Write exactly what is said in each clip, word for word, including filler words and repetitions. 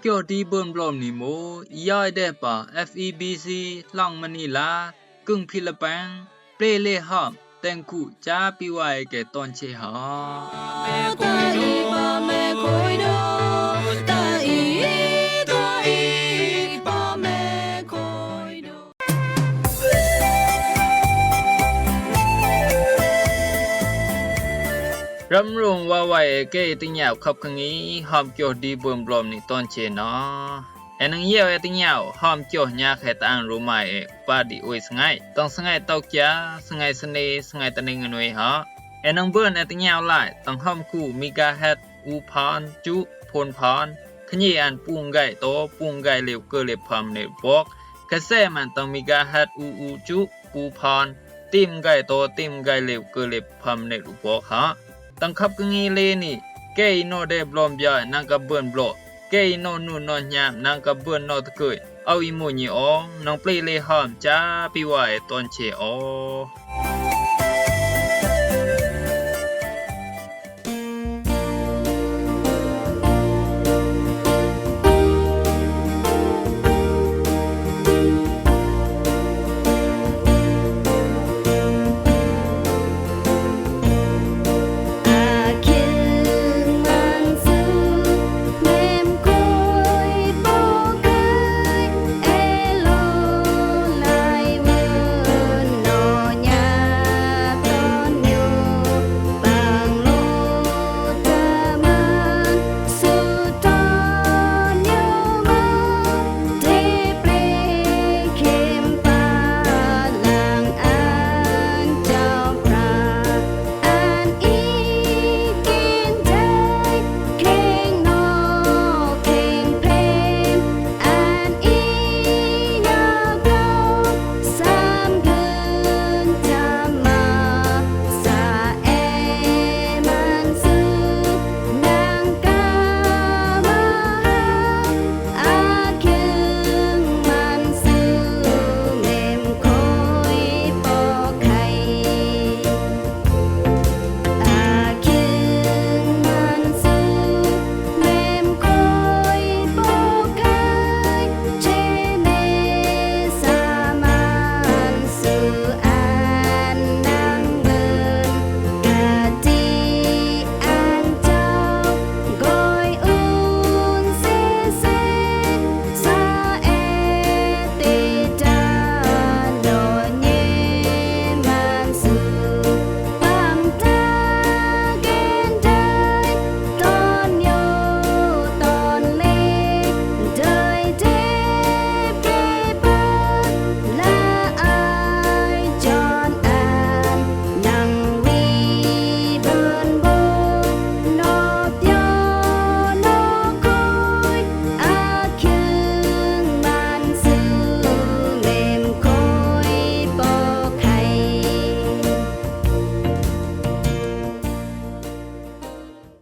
Kyo di bơ̆n blom ni mo, i yai deh pa F E B C, Hlang Manila, Kơng Philippines, Ple Le Hom, Teng Ku, Cha Pi Wai Ke Ton Che Ha. Ram rung wa wai e ke i tǝngiau khap kǝngi, hom kyo di bơ̆n blom ni ton che nô. E nâng yeo e tǝngiau, hom kyo nya khe ta ang ru mai e, pa di ui sǝngai. Tong sǝngai tau kia, sǝngai sene, sǝngai tane ngăn ui ha. E nâng bơ̆n e tǝngiau lai, tong hom ku megahertz, u phon, chu, phon phon. Khenyi an pung gai to, pung gai leu kơ lep pham ne bok. Khe se man tong megahertz, u u chu, u phon. Tim gai to, tim gai leu kơ lep pham ne bok ha. Tong khap kǝngi le ni, ke i nô de blom bia, nâng ka bơ̆n blo. Ke i nô nu nô nyam, nâng ka bơ̆n nô tǝkơi. Au i mu nyi ong, nâng Ple Le Hom, Cha Pi Wai e ton che o.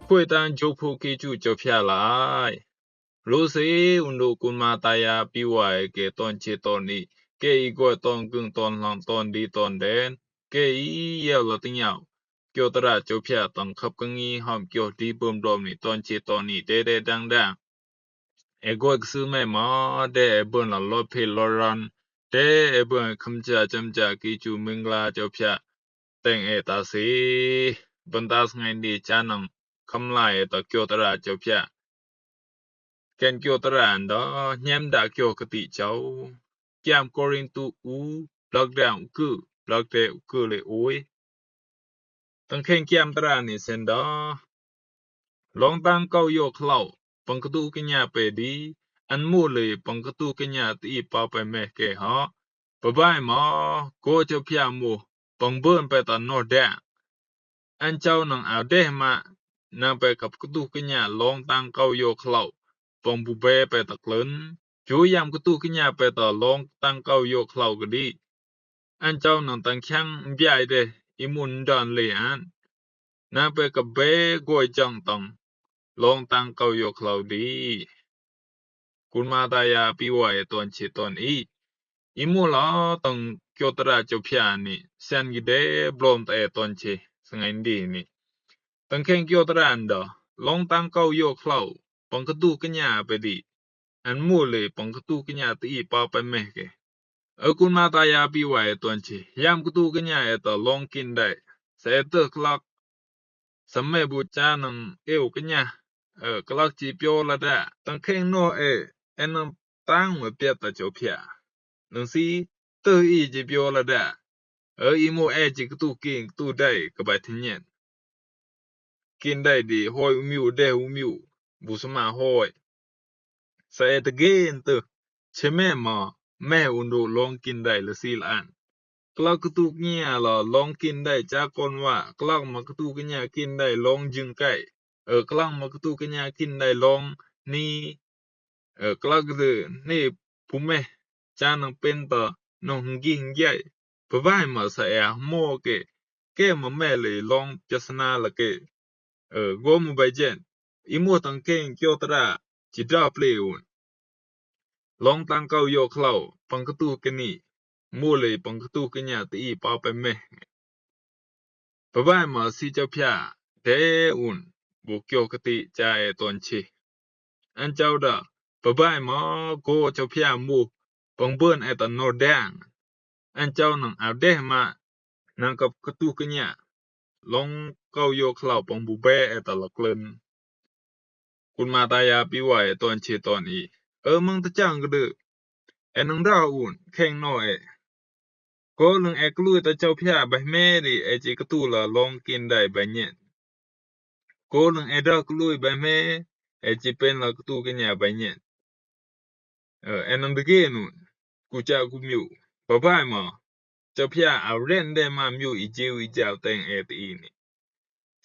Khoi tang jok phu ki chu cho phia lai. Lu si un du kun ma ta ya pi wai ke ton che ton i, ke i goi ton kưng ton hlang ton di ton den, ke i yeo la tǝngiau. Kyo tara cho phia tong khap kưng i hom kyo di bơm blom ni ton che ton i de de dang dang. E goi kơ sư me ma de e bơm la lo phe lo ran, de e bơm kham cha cham cha ki chu ming la cho phia. Teng e ta si, bơm ta sngai ni cha nang kham lai e ta kyo tara cho phia. Ken kyo tara ndo, nyem da kyo kati chau. Kiam Korintu u, blak dang u kư, blak de u kư le ui. Tang khen kiam tara ni sen da. Long tang kau yo khlau, pang katu kenya pe di, an mu le pang katu kenya ti i pa pe meh ke ha. Bye bye ma, ko cho phia mu, pang bơm pe ta no da. An chau nang a deh ma, nang pe kap katu kenya long tang kau yo khlau, pang bu be pe ta klơn. Chu yam katu kenya pe ta long tang kau yo khlau kadi. An chau nang tang khiang mbiai deh, i mun don le an. Nang pe kap be goi chang tang, long tang kau yo khlau di. Kun ma ta ya pi wai e ton che ton i. I mu la tang kyo tara cho phia ni, sen gi de blom ta e ton che, sngai ndi ni. Tang khen kyo tara nda, long tang kau yo khlau, pang katu kenya pe di. An mø le pang katu kenya ti i pa pa meh ke. Ơ kun mata ya pi wa e ton che. Yam katu kenya e ta long kin dai. Sa e tø klak. Sa me bu cha nang e u kenya. Ơ klak chi pyo la da. Tang keng no e. E nang tang me pia ta cho pia. Nang si tø i chi pyo la da. Ơ i mø e chi katu kin katu dai ka bai thin nyen. Kin dai di hoi u miu de u miu. Bu sa ma hoi. Sa e ta gen tø. Che me ma. Me un du long kin dai la si la an. Klak katu kenya la long kin dai cha kon wa. Klak ma katu kenya kin dai long jing kai. Ơ klak ma katu kenya kin dai long ni. Ơ klak de ni pu me. Cha nang pen ta nong ngi ngi ai. Pa bai ma sa e a mo ke. Ke ma me le long pia sa na la ke. Ơ go mu bai jen. I mø tang keng kyo tra. Chi da ple un. Long tang kau yo klau. Pang katu keni. Mø le pang katu kenya ti i pa pa meh. Pa bai ma si cha pia. De un. Bu kyo kati cha e ton che. An chau da. Pa bai ma go cha pia mø. Pang bun e ta no dang. An chau nang a de ma. Nang kap katu kenya. Long kau yo klau pang bu be e ta la klun. Kun mata ya pi wa e ton che ton i. Ơ mang ta chang ka de. E nang da un keng no e. Ko lung e klui ta chau pia bai me di e chi katu la long kin dai bai nyen. Ko lung e da klui bai me e chi pen la katu kenya bai nyen. Ơ e nang de gen un. Ku cha ku miu. Pa bai ma. Cha pia a ren de ma miu i jiu i jau teng e ti i ni.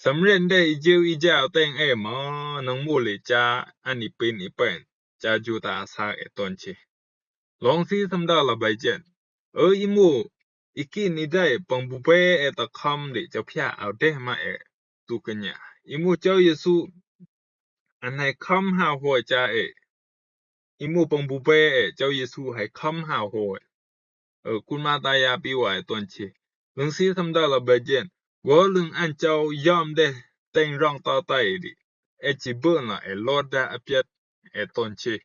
Sam ren de i jiu i jau teng e ma nang mø le cha an i pen i pen. Cha ju ta sa e ton che. Long si sam da la bai jen. Ơ i mø i kin i dai pang bu be e ta kham de cha pia a de ma e. Tu kenya. I mø chau Yesu an hai kham ha hoi cha e. I mø pang bu be e chau Yesu hai kham ha hoi. Ơ kun mata ya pi wa e ton che. Lung si sam da la bai jen. Go lung an chau yam de teng rong ta tai di. E chi bun la e lo da a piat e ton che.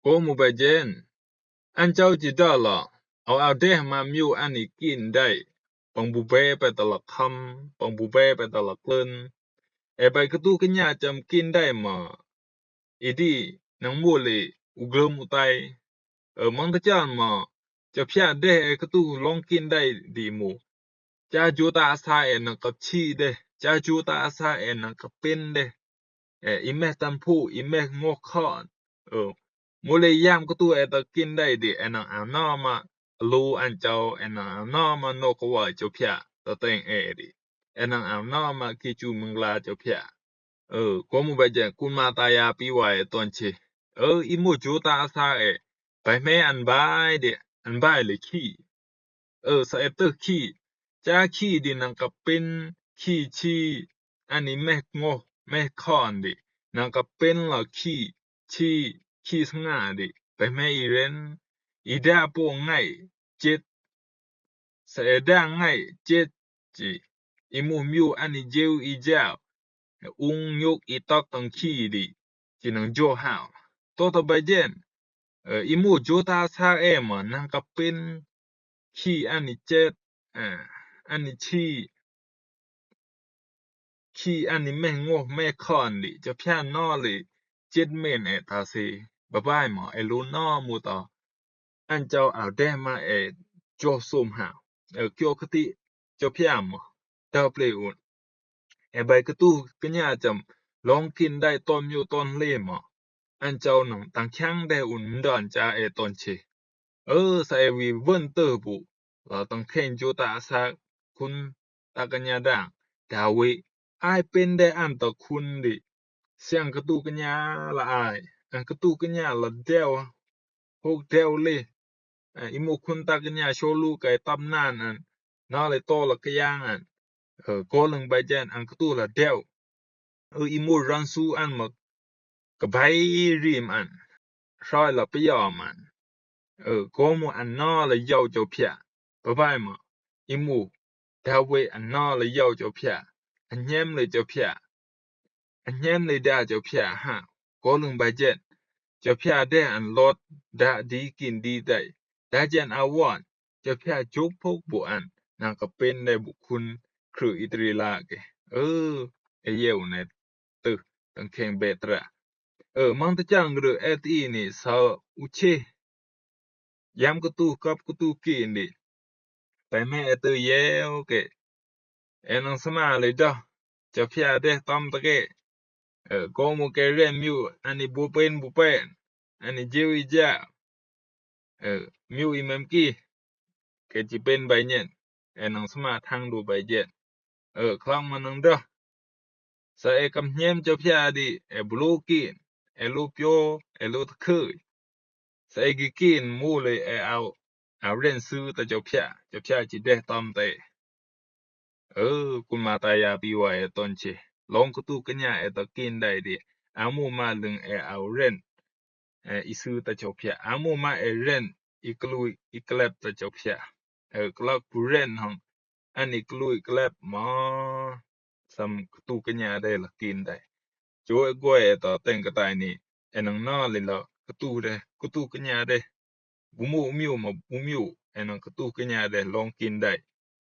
Ko mu bai jen. An chau chi da la. Au au de ma miu an i kin dai. Pang bu be pe ta la kham. Pang bu be pe ta la klun. E bai katu kenya cham kin dai ma. I di nang mø le u glum u tai. Ơ mang ta chan ma. Cha pia de e katu long kin dai di mø. Cha ju ta sa e nang kap chi de. Cha ju ta sa e nang kap pen de. E i meh tam pu i meh ngok khon. Ơ mø le yam katu e ta kin dai di e nang a na ma. Lu an chau e nang a na ma no ko wa cha pia ta teng e di. E nang a na ma ki chu mangla cha pia. Ơ ko mu bai jen kun mata ya pi wa e ton che. Ơ i mø ju ta sa e. Bai me an bai de an bai le ki. Ơ sa e tø ki. Cha ki di nang kap pen ki chi. An i meh ngo meh khon di nang kap pen la ki chi ki snga di. Bai me i ren i da po ngai chet. Sa e da ngai chet chi. I mø miu an i jiu i jau. Ung nyuk i tak tang ki di. Chi nang jo hao. To ta bai jen. Ơ i mø jo ta sa e ma nang kap pen ki an i chet. Ơ an i chi. Ki an i meh ngo meh khon di. Cha pia no le chet men e ta se. Bai bai ma e lu no mu ta. An chau au de ma e jo som hao. Ơ kyo kati cha pia ma. Ta ple un. E bai katu kenya cham long kin dai ton miu ton le ma. An chau nang tang kiang de un mdan cha e ton che. Ơ sa e wi wen tø bu. La tang keng ju ta sa kun ta kenya dang. Da wi ai pen de an ta kun di. Siang katu kenya la ai. An katu kenya la deu. Hok deu le. Ơ i mø kun ta kenya solu kai tap nan an. Na le to la kyang an. Ơ ko lung bai jen an katu la deu. Ơ i mø ran su an ma. Ka bai rim an. Soi la pia man. Ơ ko mø an na la yau chau pia. Bai bai ma. I mø da we an na la yau chau pia. An nyem le chau pia. An nyem le da chau pia ha. Ko lung bai jen. Jɔpia dee an lot da di kin di dai. Da jan a wan, Jɔpia jok pok bu an, nang ka pen dai bu kun kru Israel ke. E, e yeu ne tu, tang keng betra. E, mang ta chang ru et ini sa uche. Yam kutu kap kutu kin di. Pai me etu yeu ke. Enang sama le da. Jɔpia dee tom ta ke. E, ko mu ke ren miu ani bu pen bu pen. Ani jiu i ja. E, miu i mem ki. Ke ji pen bai nyen. Enang sama thang du bai jen. E, klang manang da. Sa e kam nyem Jɔpia di, e bulu kin, e lu pio, e lu ta kui. Sa e gi kin mu le e au, au ren su ta Jɔpia, Jɔpia ji dee tom te. E, kun ma ta ya pi wa e ton che. Long kutu kenya e ta kin dai di, amu ma lung e au ren. E, i su ta Jɔpia. Amu ma e ren, i klu, i klep ta Jɔpia. E, klak pu ren hong. Ani klu i klep ma. Sam kutu kenya dai la kin dai. Jo e go e ta teng ka tai ni. Enang na le la kutu dai, kutu kenya dai. Bu mu miu ma bu miu. Enang kutu kenya dai long kin dai.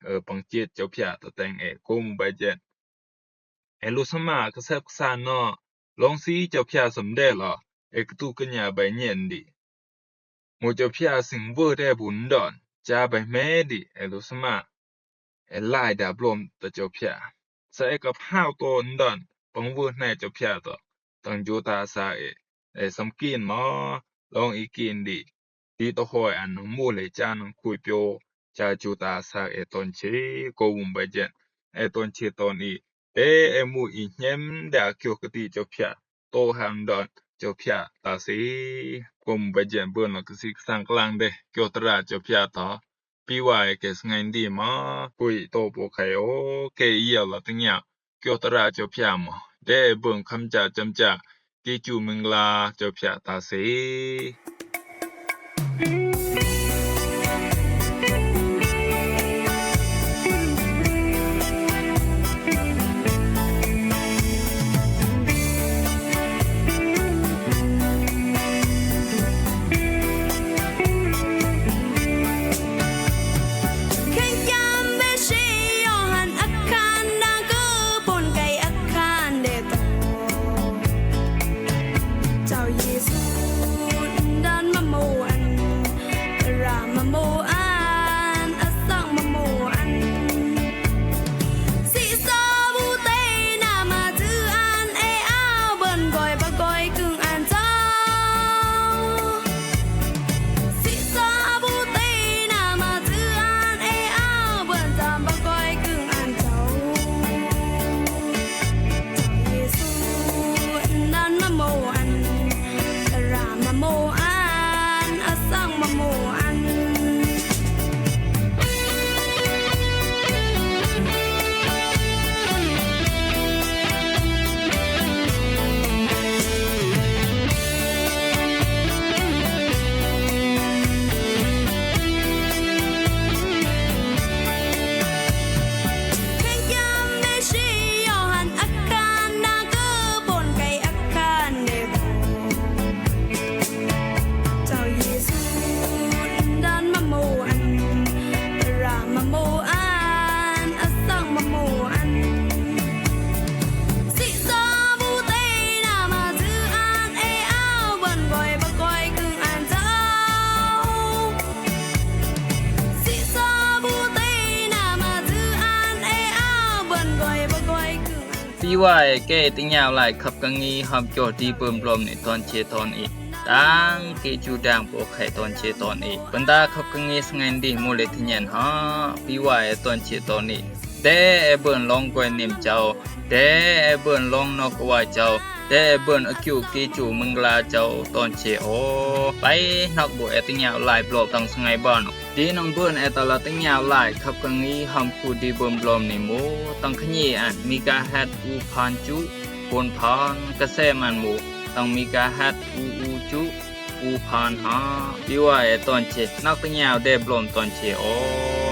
E, pang chet Jɔpia ta teng e ko mu bai jen. E lu sama ka sep ka sa na. Long si Jɔpia sam dee la. E kutu kenya bai nyen di. Mu Jɔpia sing vơ dee bu ndon. Ja bai me di e lu sama. E lai da blom ta Jɔpia. Sa e kap hau to ndon. Pang vơ ne Jɔpia to. Tang jo ta sa e. E sam kin ma. Long i kin di. Di to hoi an nang mu le ja nang kui pio. Ja jo ta sa e ton che ko mu bai jen. E ton che ton i. E, e mu i nyem da kio kati Jɔpia. To han don Jɔpia ta si. Ko mu bai jen bun la kasi sang klang de. Kio tara Jɔpia ta. Pi wa e ke sngai ndi ma. Kui to po kai o. Ke i ya la teng ya. Kio tara Jɔpia ma. De e bun kam ja jam ja. Ki ju ming la Jɔpia ta si. Kan de to. Chao Yesu, ndan ma mo an, ra ma mo an, a sang ma mo an. Si sa bu tei na ma tu an e a bun goi ba goi kung an chao. Si sa bu tei na ma tu an e a bun tam ba goi kung an chao. Yesu, ndan ma mo an, ra ma mo an, a sang ma mo an. Pi wa e ke teng yau lai khap ka ngi hom kyo di bơm blom ni ton che ton i. Tang ke ju dang po khai ton che ton i. Bơnta khap ka ngi sngai ndi mu le teng nyan ha. Pi wa e ton che ton i. De e bơm long goi nim chao. De e bơm long nok wa chao. De e bơm a kyu ke ju mengla chao ton che o. Pai nok bu e teng yau lai blom tang sngai bon. Di nang bơm e ta la teng yau lai khap ka ngi hom ku di bơm blom ni mu. Tang khnyi an megahertz u phan chu, pon phan ka se man mu. Tang megahertz u u chu, u phan ha. Pi wa e ton che, nak teng yau de blom ton che o.